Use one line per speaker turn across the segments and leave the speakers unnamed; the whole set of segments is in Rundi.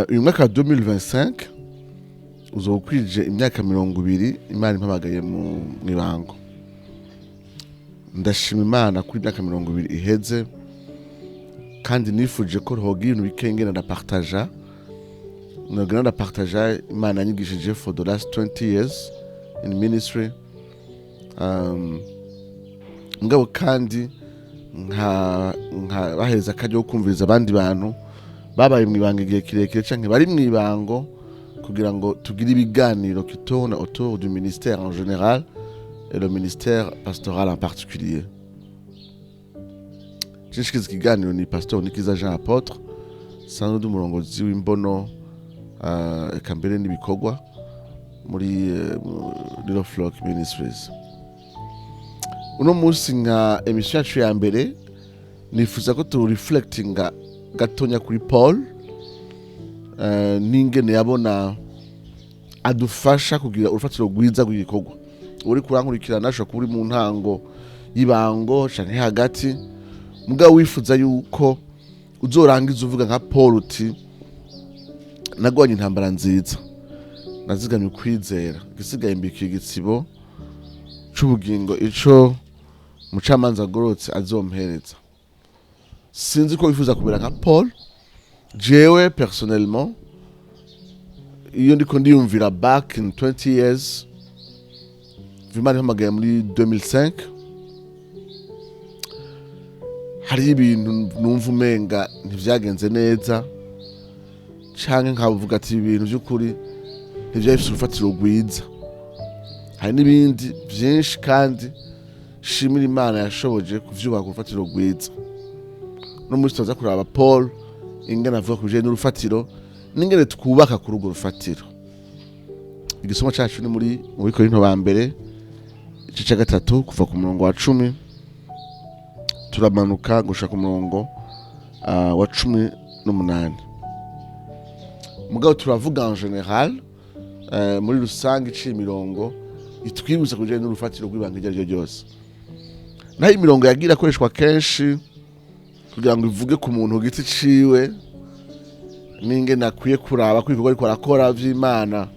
Uyu mwaka wa 2025 uzoba ukwije imyaka 20 Imana impamagaye mu ibango. Ndashima Imana kuri imyaka 20 iheze, kandi nifuje ko hogira ibintu bike ngenda ndapartaja, nogenda ndapartaja Imana yanyigishije for the last 20 years in ministry. Mugabo kandi nka bahereza akaryo ko kumviriza abandi bantu babaye mu ibanga igihe kirekire canke bari mu ibango, kugira ngo tugire ibiganiro qui tourne autour du ministère en général et le ministère pastoral en particulier. Nshikiriza ikiganiro ni Pastor Nikiza Jean Apôtre, sanzwe ndi umurongozi w'imbono, eka mbere n'ibikorwa muri Little Flock Ministries. Uno munsi, nka émission yacu ya mbere, nifuza ko tureflectinga gatonya kuri Paul, n'ingene yabona adufasha kugira urufatiro rwiza rw'igikorwa. Uri kurankurikirana ashobora kuba uri mu ntango y'ibango canke hagati, mugabo wifuza yuko uzorangiza uvuga nka Paul uti: "Nagwanye intambara nziza, nazigamye ukwizera, igisigaye mbikiye igitsibo c'ubugingo, ico mucamanza agororotse azompereza." Sinzi ko wifuza kumera nka Paul. Jewe personnellement, iyo ndiko ndiyumvira back in 20 years, Imana impamagaye muri 2005, hariho ibintu numva umenga ntivyagenze neza, canke nkavuga ati ibi bintu by'ukuri ntivyari bifise urufatiro rwiza. Hari n'ibindi vyinshi kandi shimira Imana yashoboje kuvyubaka urufatiro rwiza. No muri tuza kuraba Paul ingene avuga ku bijanye n'urufatiro n'ingene twubaka kuri urwo rufatiro. Igisomo cacu ni muri mu Bikorinto ba mbere, igice ca gatatu, kuva ku murongo wa 10 turamanuka gushika ku murongo wa 18. Mugabo turavuga en général, muri rusange, iciye imirongo itwibutsa ku bijanye n'urufatiro rw'ibanga iryo ari ryo ryose. Naho imirongo yagira akoreshwa kenshi kugira ngo ivuge ku muntu ku giti ciwe n'ingene akwiye kuraba ko ibikorwa ariko arakora vy'Imana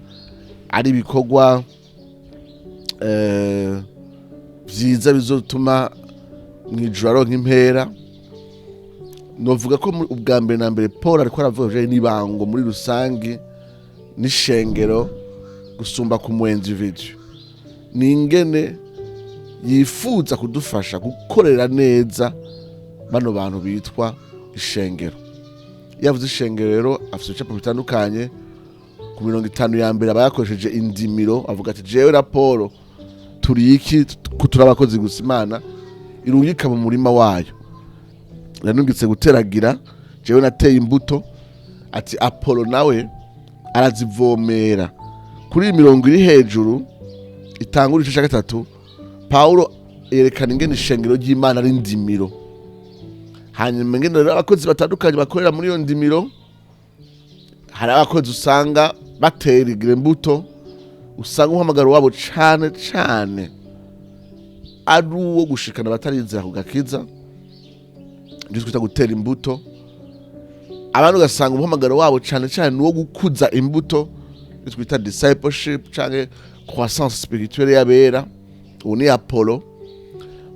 ari ibikorwa vyiza bizotuma mw'ijuru aronka impera. Novuga ko ubwa mbere na mbere Paul ariko aravuga bijanye n'ibango muri rusange n'ishengero gusumba ku mu individu. Ni ingene yifuza kudufasha gukorera neza bano bantu bitwa ishengero. Iyo avuze ishengero rero, afite ibicapo bitandukanye. Ku 50 ya mbere aba yakoresheje indimiro, avuga ati: "Jewe na Paul turi iki ko turi abakozi gusa Imana irungika mu murima wayo. Yanungitse guteragira, jewe nateye imbuto," ati, "Apollo nawe arazivomera." Kuri iyi mirongo iri hejuru itangura igice cya gatatu, Paulo yerekana ingene ishengero ry'Imana ari indimiro, hanyuma ingene rero abakozi batandukanye bakorera muri iyo ndimiro. Hari abakozi usanga bateragira imbuto, usanga umuhamagaro wabo cane cane ari uwo gushikana abatarizera ku gakiza, ibyo twita gutera imbuto. Abandi ugasanga umuhamagaro wabo cane cane ni uwo gukuza imbuto, ibyo twita discipleship canke croissance spirituelle y'abera. Ubu ni Apollo.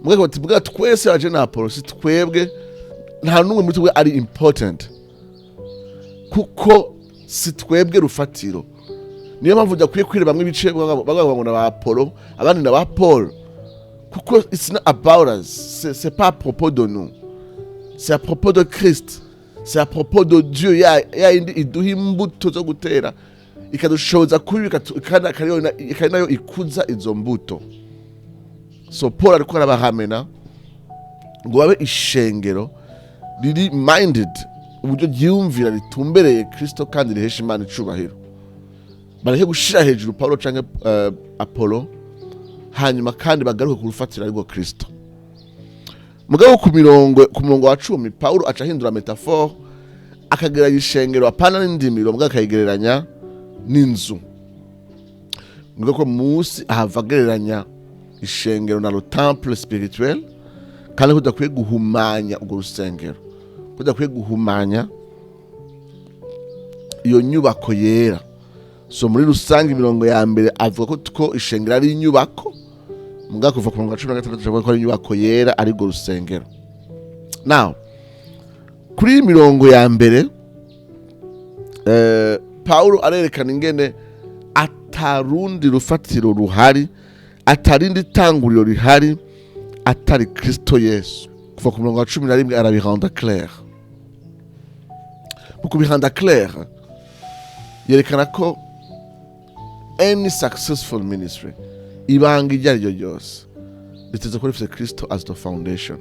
Mugabo bati: "Mbwa twese baje na Apollo, si twebwe, nta n'umwe muri twebwe ari important, kuko si twebwe rufatiro." Niyo mpamvu udakwiye kwirebamwo ibice, bamwe ngo na ba Apollo, abandi na ba Paul, kuko it's not about us, c'est pas à propos de nous, c'est à propos de Christ, c'est à propos de Dieu, ya yindi iduha imbuto zo gutera, ikadushoboza kubika, kandi ikaba nayo ikuza izo mbuto. So Paul ariko arabahamena ngo babe ishengero riri minded, uburyo ryiyumvira ritumbereye Kristo kandi rihesha Imana icubahiro. Bareke gushira hejuru Paulo canke Apollo, hanyuma kandi bagaruke ku rufatiro arirwo Kristo. Mugabo ku murongo wa 10, Paulo aca ahindura métaphore, akagereranya ishengero apana n'indimiro, mugabo akayigereranya n'inzu. Mugabo ko munsi ahava agereranya ishengero na le temple spirituel, kandi ko udakwiye guhumanya urwo rusengero, ko udakwiye guhumanya Iyo nyubako yera. So muri rusange imirongo ya mbere avuga ko ishengero ari inyubako, mugabo kuva ku murongo wa 16 avuga ko ari inyubako yera, ari rwo rusengero. Now, kuri iyi mirongo ya mbere, Paulo arerekana ingene atarundi rufatiro ruhari, atarindi tanguriro rihari atari Kristo Yesu. Kuva ku murongo wa 11 arabirenda clair. Mu kubirenda clair, yerekana ko any successful ministry, ibanga iryo ari ryo ryose, riteze kuba rifite Kristo as the foundation.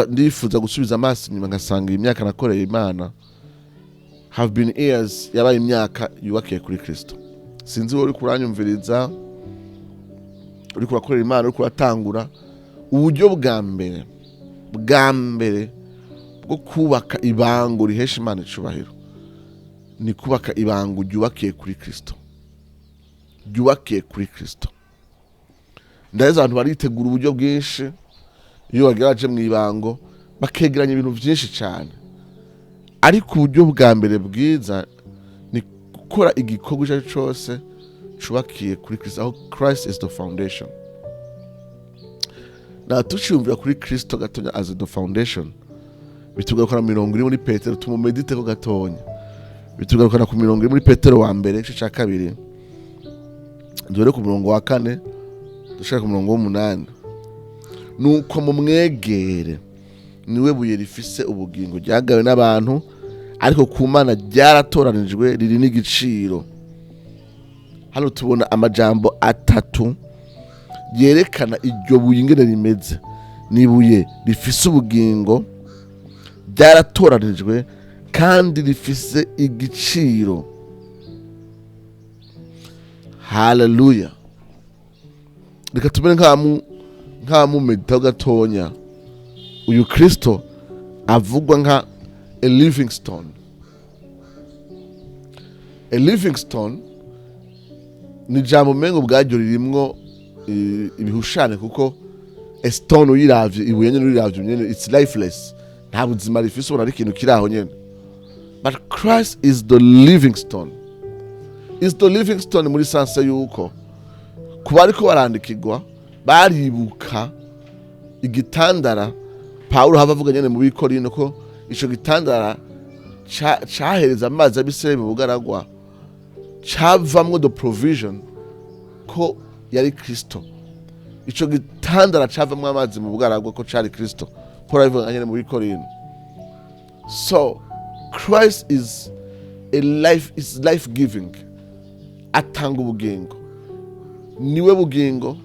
Ndifuza gusubiza amaso inyuma ngasanga iyi myaka nakoreye Imana have been years, yabaye imyaka yubakiye kuri Kristo. Sinzi wowe uri kuranyumviriza, uri kurakorera Imana, uri kuratangura. Uburyo bwa mbere bwa mbere bwo kubaka ibango rihesha Imana icubahiro ni kubaka ibango ryubakiye kuri Kristo, ryubakiye kuri Kristo. Ndaheza, abantu baritegura uburyo bwinshi iyo bagira baje mu ibango, bakegeranya ibintu byinshi cyane, ariko uburyo bwa mbere bwiza ni gukora igikorwa icyo ari cyo cyose cubakiye kuri Kristo, aho Christ is the foundation. Na tuciyumvira kuri Kristo gatonya as the foundation, bitugarukana mu mirongo iri muri Petero. Tumumedite ko gatonya. Bitugarukana ku mirongo iri muri Petero wa mbere, igice cya kabiri, duhere ku murongo wa 4 dushaka ku murongo w'8. Nuko mumwegere, niwe buye rifise ubugingo, ryagawe n'abantu, ariko ku Mana ryaratoranijwe, riri n'igiciro. Hano tubona amajambo atatu yerekana iryo buye ingene rimeze: ni ibuye rifise ubugingo, ryaratoranijwe, kandi rifise igiciro. Haleluya! Reka tumere nk'abamumeditaho gatonya. Uyu Kristo avugwa nka a living stone. A living stone ni ijambo umengo ubwaryo ririmwo ibihushane, kuko a stone uyiravye, ibuye nyene uyiravye nyene, it's lifeless, nta buzima rifise, ubona ari ikintu kiri aho nyene. But Christ is the living stone, is the living stone muri sense yuko kuba ariko barandikirwa baribuka igitandara Pawulo hava avuga nyene mu Bikorino, ko ico gitandara cahereza amazi abisirayeli mu bugaragwa, cavamwo the provision, ko yari Kristo. Ico gitandara cavamwo amazi mu bugaragwa, ko cari Kristo. Paul abivuga nyene mu Bikorino. So Christ is a life, is life giving, atanga ubugingo, niwe bugingo,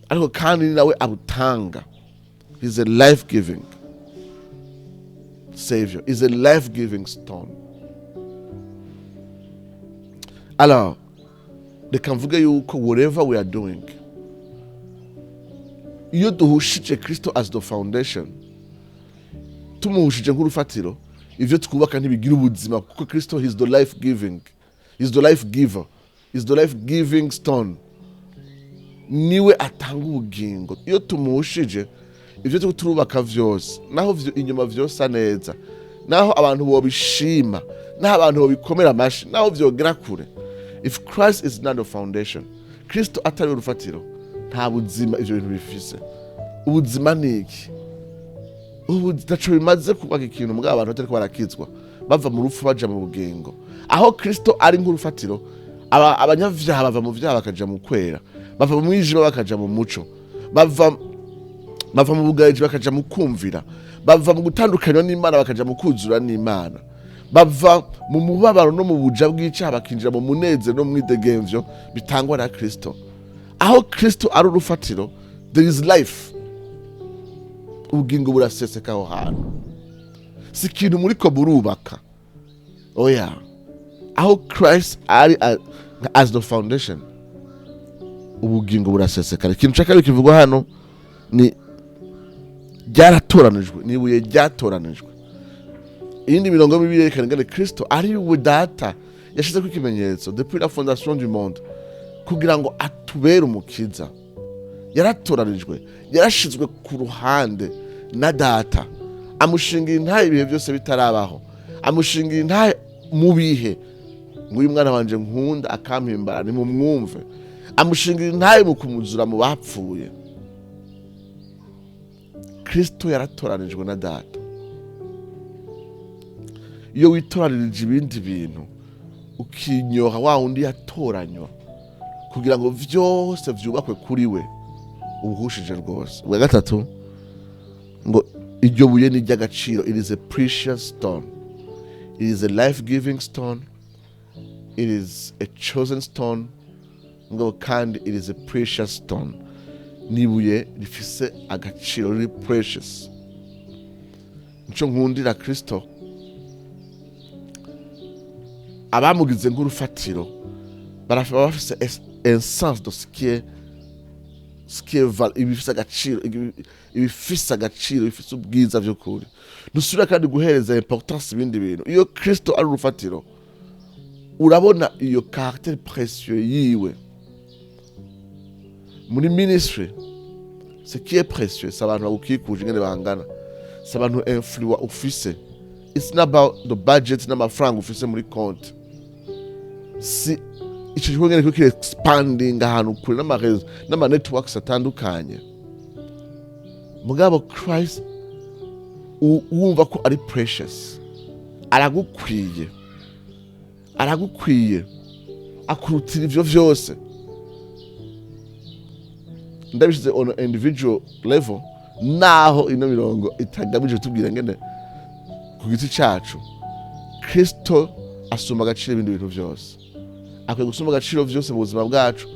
ariko kandi ni nawe abutanga. He's a life giving savior, is a life giving stone. Alors reka mvuge yuko whatever we are doing, iyo duhushije Kristo as the foundation, tumuhushije nk'urufatiro, ivyo twubaka ntibigira ubuzima, kuko Kristo is the life giving, is the life giver, is the life giving stone, niwe atanga ubugingo. Iyo tumuhushije, ivyo turiko turubaka vyose, naho inyuma vyosa neza, naho abantu bobishima, naho abantu bobikomera amashi, naho vyogera kure, if Christ is not the foundation, Kristo atari urufatiro, nta buzima ivyo bintu bifise. Ubuzima ni iki? Ubu ntaco bimaze kubaka ikintu mugabo abantu batariko barakizwa, bava mu rupfu baja mu bugingo. Aho Kristo ari nk'urufatiro, abanyavyaha bava mu vyaha bakaja mu kwera, bava mu mwijima bakaja mu muco, bava mu bugariji bakaja mu kumvira, bava mu gutandukanywa n'Imana bakaja mu kuzura n'Imana, bava mu mubabaro no mu buja bw'icaha bakinjira mu munezero no mu mwidegemvyo bitangwa na Kristo. Aho Kristo ari urufatiro, there is life, ubugingo buraseseka aho hantu. Si ikintu muriko murubaka, oya. Aho Christ ari as the foundation, ubugingo burasesekara. Ikintu cya kabiri kivugwa hano ni ryaratoranijwe, ni ibuye ryatoranijwe. Iyindi mirongo mibi yerekana ingene Kristo ari we Data yashizeko ikimenyetso depuis la fondation du monde kugira ngo atubere umukiza. Yaratoranijwe, yarashizwe ku ruhande na Data, amushingira intahe ibihe byose bitarabaho. Amushingira intahe mu bihe ngo uyu mwana wanje nkunda akampimbara, nimumwumve. Amushingira intahe mu kumuzura mu bapfuye. Kristo yaratoranijwe na Data. Iyo witoranirije ibindi bintu, ukinyoha wa wundi yatoranywa kugira ngo vyose vyubakwe kuri we, ubuhushije rwose. Ubwa gatatu ngo iryo buye ni iry'agaciro. It is a precious stone, it is a life giving stone, it is a chosen stone, ngo kandi it is a precious stone. Ni ibuye rifise agaciro, riri precious. Nico nkundira Kristo. Abamugize nk'urufatiro baba bafise essence de ce qui est ibifise agaciro, ibifise ubwiza by'ukuri. Ntusubira kandi guhereza importance ibindi bintu. Iyo Kristo ari urufatiro, urabona iyo caractère précieux yiwe muri ministry. Ce qui est précieux, si abantu bagukikuje ingene bangana, si abantu influence ufise. It's not about the budget n'amafaranga ufise muri konti. Si ico gikorwa ngene kiriko kiri expanding ahantu kure n'ama réseaux n'ama networks atandukanye. Mugabo Christ wumva ko ari precious, aragukwiye, aragukwiye, akurutira ivyo vyose. Ndabishize on an individual level, naho ino mirongo itagamije kutubwira ngene ku giti cacu. Kristo asumba agaciro ibindi bintu vyose. Akwiye gusumba agaciro vyose mu buzima bwacu,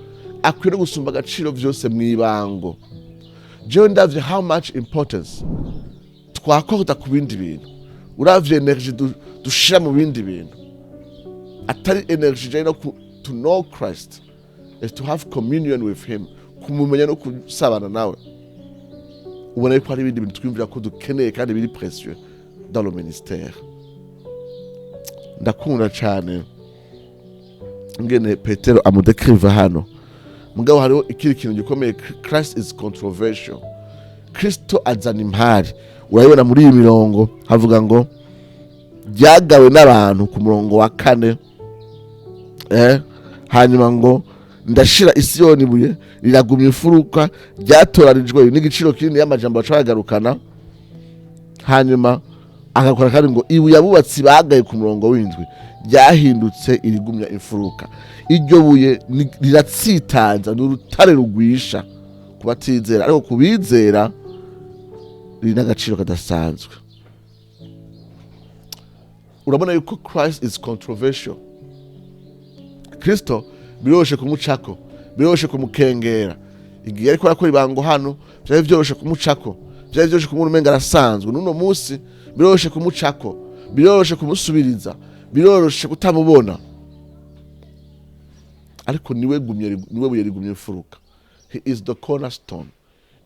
akwiye no gusumba agaciro vyose mu ibango. Jewe ndavye how much importance twakorda ku bindi bintu, uravye energy dushira mu bindi bintu atari energy ijanye no to know Christ is to have communion with him, kumumenya no kusabana nawe, ubona yuko hari ibindi bintu twiyumvira ko dukeneye kandi biri précieux dans le ministère. Ndakunda cyane ngene Petero amudekriva hano. Mugabo hariho ikindi kintu gikomeye: Christ is controversial. Kristo azana impari. Urabibona muri iyi mirongo, havuga ngo ryagawe n'abantu ku murongo wa 4, hanyuma ngo ndashira isiyoni ibuye riragumya imfuruka, ryatoranijwe n'igiciro kinini, y'amajambo baca bayagarukana. Hanyuma agakora kandi ngo ibuye abubatsi bagaye ku murongo w'7 ryahindutse irigumya imfuruka. Iryo buye riratsitaza, ni urutare rugwisha ku batizera, ariko ku bizera riri n'agaciro kadasanzwe. Urabona yuko Christ is controversial. Kristo biroroshe kumucako, biroroshe kumukengera. Igihe ariko arakora ibango hano, vyari vyoroshe kumucako, vyari vyoroshe kumubona umenga arasanzwe. N'uno munsi biroroshe kumucako, biroroshe kumusubiriza, biroroshe kutamubona, ariko niwe gumye, niwe buye rigumye imfuruka. He is the cornerstone.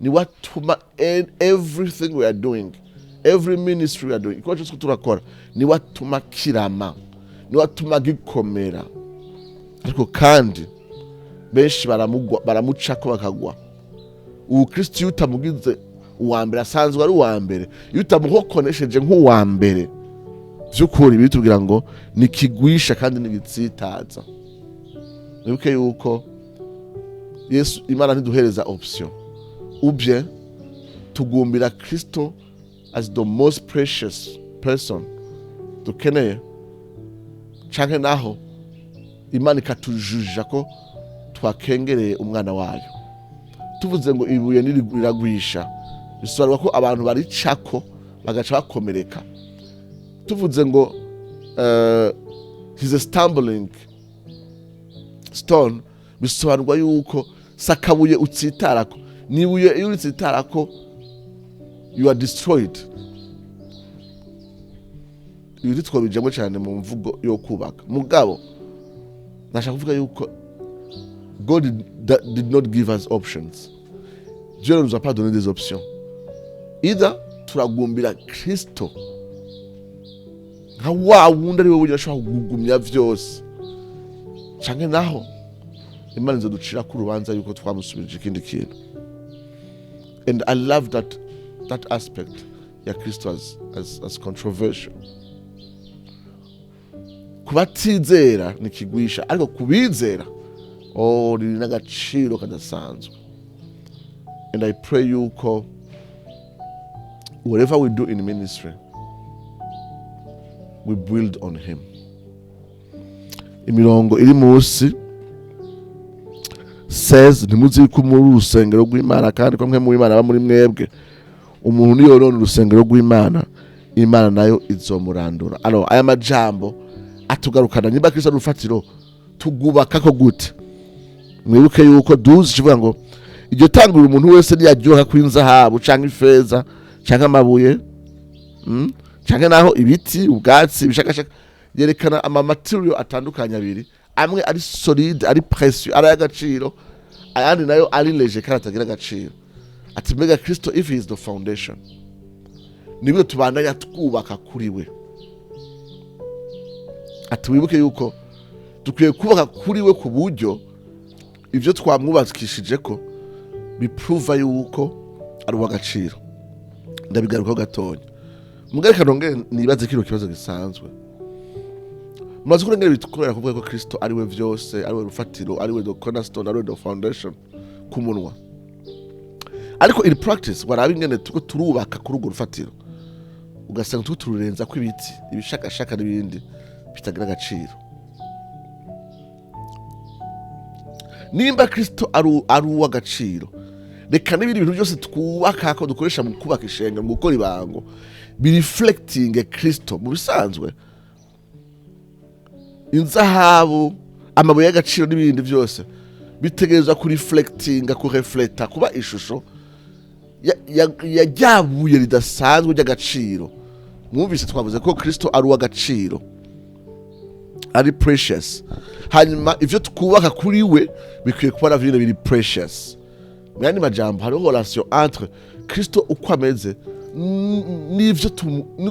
Niwe atuma everything we are doing, every ministry we are doing, igikorwa cyose turakora, niwe atuma kirama, niwe atuma gikomera. Ariko kandi benshi baramugwa, baramucako bakagwa. Ubu Kristo iyo utamugize uwa mbere, asanzwe ari uwa mbere, iyo utamuhokonesheje nk'uwa mbere by'ukuri, bitubwira ngo nikigwisha kandi nigitsitaza. Wibuke yuko Yesu, Imana ntiduhereza option: ubye tugumbira Kristo as the most precious person dukeneye, canke naho Imana ikatujuja ko twakengereye umwana wayo. Tuvuze ngo ibuye riragwisha, bisobanura ko abantu baricako bagaca bakomereka. Tuvuze ngo he's a stumbling stone, bisobanurwa yuko sakabuye utsitarako, ni ibuye iyo utsitarako you are destroyed. Ibi twabijamo cyane mu mvugo yo kubaka. Mugabo nashaka kuvuga yuko God did not give us options. Dieu ne nous a pas donné des options. Either turagumbira Kristo nka wa wundi ari we wenyine ashobora kugumya vyose, canke naho Imana izoducira ku rubanza yuko twamusubirije ikindi kintu. And I love that aspect ya Kristo as controversial. Ku batizera ni kigwisha, ariko ku bizera, oh, riri n'agaciro kadasanzwe. And I pray yuko whatever we do in ministry, we build on him. Imirongo iri munsi says: "Ntimuzi ko muri urusengero rw'Imana, kandi ko mwe mu Imana aba muri mwebwe? Umuntu niyorona urusengero rw'Imana, Imana nayo izomurandura." Alors, aya majambo atugarukana: nimba Kristo ari urufatiro, tugubaka ko gute? Mwibuke yuko duzi kivuga ngo iryo tangurira umuntu wese niyaryoha kw'inzahabu canke ifeza canke amabuye, canke naho ibiti, ubwatsi, ibishakashaka, yerekana ama matériaux atandukanye abiri: amwe ari solide, ari précieux, ari ay'agaciro, ayandi nayo ari léger kandi atagira agaciro. Ati: mbega Kristo, if he is the foundation, nibwo tubandanya twubaka kuri we. Ati: wibuke yuko dukwiye kubaka kuri we ku buryo ibyo twamwubakishije ko bipruva yuko ari uw'agaciro. Ndabigarukaho gatonya. Mugareka nongere nibaze kino kibazo gisanzwe. Mumaze kurengera bitworohera kuvuga ko Kristo ari we vyose, ari we rufatiro, ari we the cornerstone, ari we the foundation ku munwa, ariko in practice waraba ingene turiko turubaka kuri urwo rufatiro, ugasanga turiko tururenza ko ibiti, ibishakashaka n'ibindi bitagira agaciro. Nimba Kristo ari uw'agaciro, reka n'ibindi bintu byose twubaka ko dukoresha mu kubaka ishengero, mu gukora ibango, bireflectinge Kristo. Mu bisanzwe, inzahabu, amabuye y'agaciro n'ibindi byose bitegerezwa kureflectinga, kurefleta, kuba ishusho ya rya buye ridasanzwe ry'agaciro. Mwumvise twavuze ko Kristo ari uw'agaciro, ari precious. Hanyuma ivyo twubaka kuri we bikwiye kuba navyo nyene biri precious. Mu yandi majambo, hariho relation entre Kristo uko ameze n'ivyo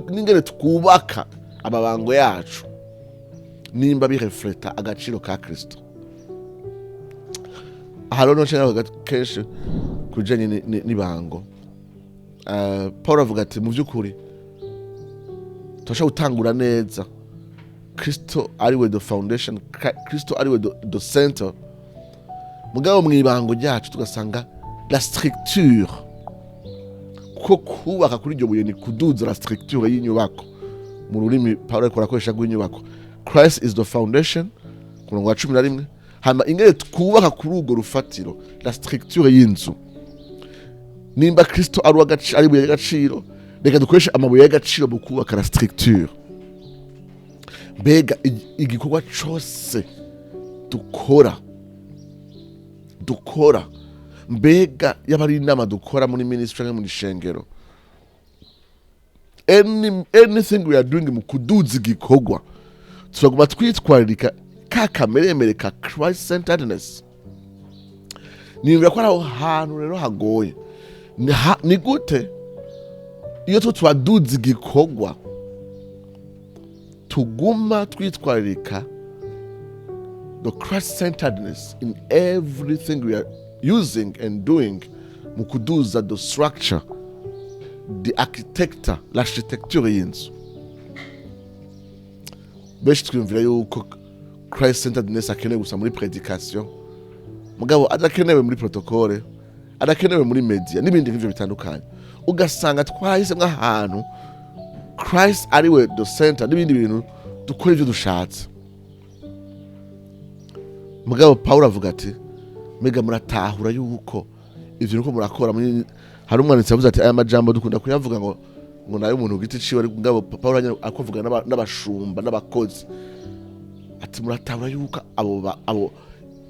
n'ingene twubaka amabango yacu, nimba birefleta agaciro ka Kristo. Aha rero nce navuga kenshi ku bijanye n'ibango. Paul avuga ati: mu by'ukuri turashobora gutangura neza, Kristo ariwe the foundation, Kristo ariwe the center, mugabo mu ibango ryacu tugasanga la structure, ko kubaka kuri iryo buye ni kuduza la structure y'inyubako. Mu rurimi Paul ariko arakoresha rw'inyubako, Christ is the foundation ku murongo wa 11. Hama ingene twubaka kuri urwo rufatiro, la structure y'inzu, nimba Kristo ari ibuye ry'agaciro, reka dukoreshe amabuye y'agaciro mu kubaka la structure. Mbega igikorwa cose dukora, mbega yaba ari inama dukora muri ministry canke muri shengero, anything we are doing mu kuduza igikorwa, turaguma twitwararika ka kameremere ka Christ centeredness? Niyumvira ko ari aho hantu rero hagoye. Ni gute iyo two turaduza igikorwa tuguma twitwararika the Christ centeredness in everything we are using and doing mu kuduza the structure, the architecture, l'architecture y'inzu? Benshi twiyumvira yuko Christ centeredness akenewe gusa muri prédication, mugabo adakenewe muri protocole, adakenewe muri media n'ibindi nk'ivyo bitandukanye. Ugasanga twahisemo ahantu Christ ariwe the center, n'ibindi bintu dukora ivyo dushatse. Mugabo Paul avuga ati: mbega muratahura yuko ivyo nuko murakora hari umwanditsi yavuze ati: aya majambo dukunda kuyavuga ngo nayo umuntu ku giti ciwe, ariko mugabo Paul nyene akuvuga n'abashumba n'abakozi, ati: muratahura yuko abo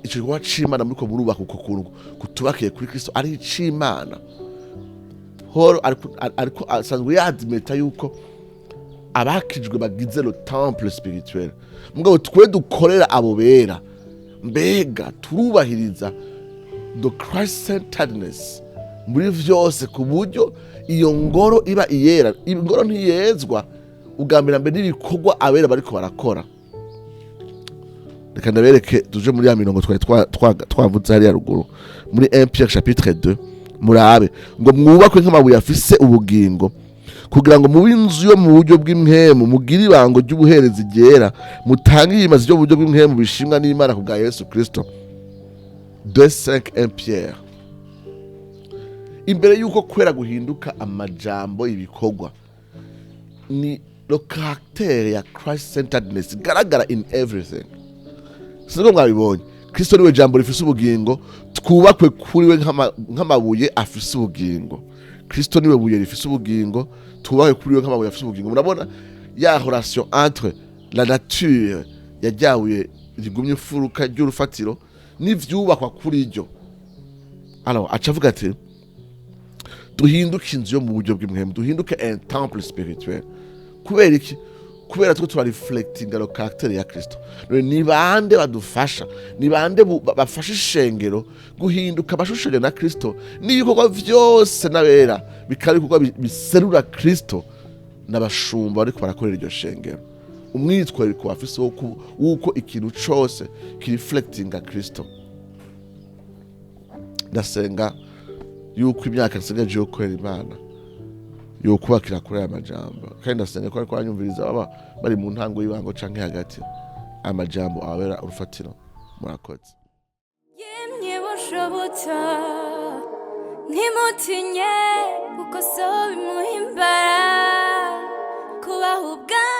ico gikorwa c'Imana muriko murubaka, uko kuntu kutubakiye kuri Kristo ari ic'Imana? Paul ariko asanzwe yadmeta yuko abakijwe bagize le temple spirituel. Mugabo twe dukorera abo bera, mbega turubahiriza the Christ centeredness muri vyose, ku buryo iyo ngoro iba iyera? Ingoro ntiyezwa ubwa mbere mbere n'ibikorwa abera bariko barakora. Reka ndabereke, tuje muri ya mirongo twari twavuze hariya ruguru muri 1 Pierre chapitre 2. Murabe ngo: "Mwubakwe nk'amabuye afise ubugingo." Kugira ngo mube inzu yo mu buryo bw'impwemu, mugire ibango ry'ubuherezi ryera, mutange ibimazi byo mu buryo bw'impwemu bishimwa n'Imana ku bwa Yesu Kristo. 2:5 1 Pierre. Imbere y'uko kwera guhinduka amajambo, ibikorwa, ni le caractère ya Christ centeredness igaragara in everything. Sinzi ko mwabibonye. Kristo niwe jambo rifise ubugingo, twubakwe kuri we nk'amabuye afise ubugingo. Kristo niwe buye rifise ubugingo, twubakwe kuri we nk'amabuye afise ubugingo. Murabona ya relation entre la nature ya rya buye rigumye imfuruka ry'urufatiro n'ivyubakwa kuri ryo. Alors aca avuga ati duhinduke inzu yo mu buryo bw'impwemu, duhinduke un temple spirituel. Kubera iki? Kubera two turareflectinga le caractère ya Kristo. None ni bande badufasha? Ni bande bafasha ishengero guhinduka abashushanya na Kristo, n'ibikorwa vyose n'abera bikaba ibikorwa biserura Kristo? N'abashumba bariko barakorera iryo shengero. Umwitwariko bafise w'uko ikintu cose kireflectinga Kristo. Ndasenga yuko imyaka nsigaje yo gukorera Imana yokubakira kuri aya majambo, kandi ndasenga ko ariko aranyumviriza, baba bari mu ntango y'ibango canke hagati, amajambo ababera urufatiro. Murakoze.
Yemye bushobotsa, ntimutinye, kuko so bimuhimbara kubaha ubwami.